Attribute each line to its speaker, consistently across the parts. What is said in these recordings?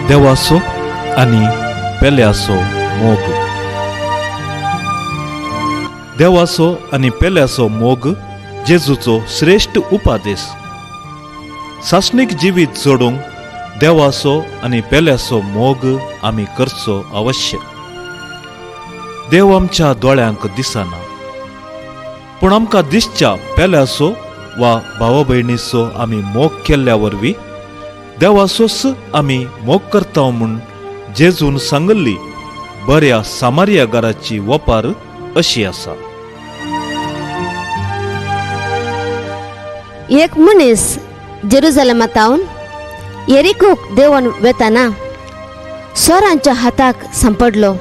Speaker 1: देवाचो आनी पेल्याचो मोग. देवाचो आनी पेल्याचो मोग जेजूचो श्रेश्ठ उपादेश. सासणीक जिवीत जोडूंक देवाचो आनी पेल्याचो मोग आमी करचो अवश्य. देव आमच्या दोळ्यांक दिसना, पूण आमकां दिसच्या पेल्याचो वा भावा भयणीचो आमी मोग केल्ल्या वरवीं देवाचोच आमी मोग करता म्हूण जेजून सांगिल्ली बऱ्या सामारियागाराची वपार अशी आसा.
Speaker 2: एक मनीस जेरुजलेमातावन येरिकोक देंवन वेताना सोरांच्या हाताक सांपडलो.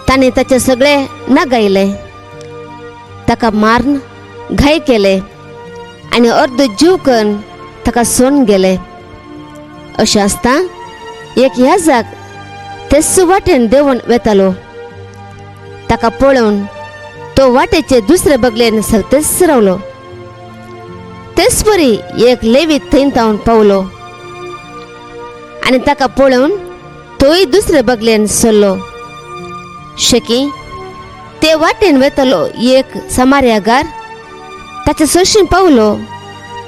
Speaker 2: ताणें ताचे सगळे नागायले, ताका मारून घाय केले आनी अर्द जीव करून ताका सोडून गेले. अशें आसता एक याजाक तेच वाटेन देंवन वेतालो. ताका पळोवन तो वाटेचे दुसरे बगलेन सरतेच रावलो. तेच परी एक लेवीत थंय तावन पावलो आनी ताका पळोवन तोय दुसरे बगलेन सरलो. शकी ते वाटेन वेतालो एक समार्यागार ताचे सरशीं पावलो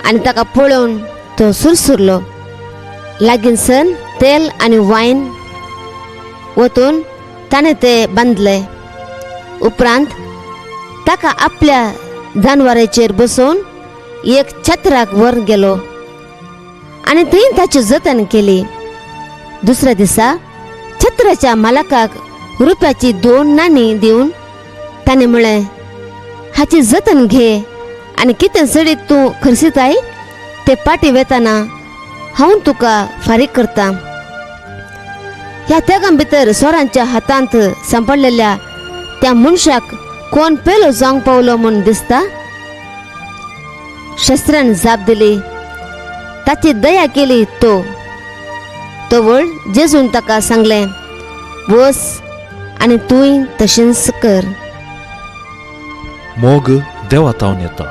Speaker 2: आनी ताका पळोवन तो सुरसुरलो. लागींसन तेल आनी वायन वतून ताणें ते बांदले. उपरांत ताका आपल्या जानवराचेर बसोवन एक छत्राक व्हरून गेलो आनी थंय ताची जतन केली. दुसऱ्या दिसा छत्राच्या मालकाक रुपयाची 2 नाणी दिवन ताणें म्हळें, हाची जतन घे आनी कितें चडीत तूं खर्चिताय ते पाटी वेताना हांव तुका फारीक करता. ह्या तेगां भितर सोरांच्या हातांत सांपडलेल्या त्या मनशाक कोण पेलो जावंक पावलो म्हूण दिसता? शस्त्रान जाप दिली, ताची दया केली तो. तवळ जेजून ताका सांगलें, वस आनी तूंय तशेंच कर.
Speaker 1: मोग देवा तावन येता.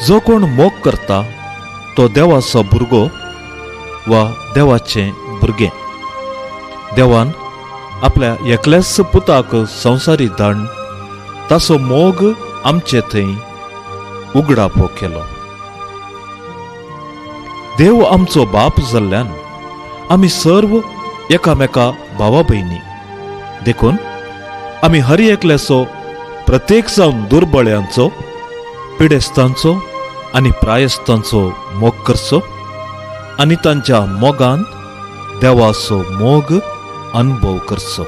Speaker 1: जो कोण मोग करता तो देवाचो भुरगो वा देवाचें भुरगें. देवान आपल्या एकल्याच पुताक संवसारी धाडून ताचो मोग आमचे थंय उगडापो केलो. देव आमचो बाप जाल्ल्यान आमी सर्व एकामेका भावा भयणी, देखून आमी हर एकल्याचो प्रत्येक जावन दुर्बळ्यांचो, पिडेस्तांचो आनी प्रायस्तांचो मोग करचो आनी तांच्या मोगान देवाचो मोग अनुभव करचो.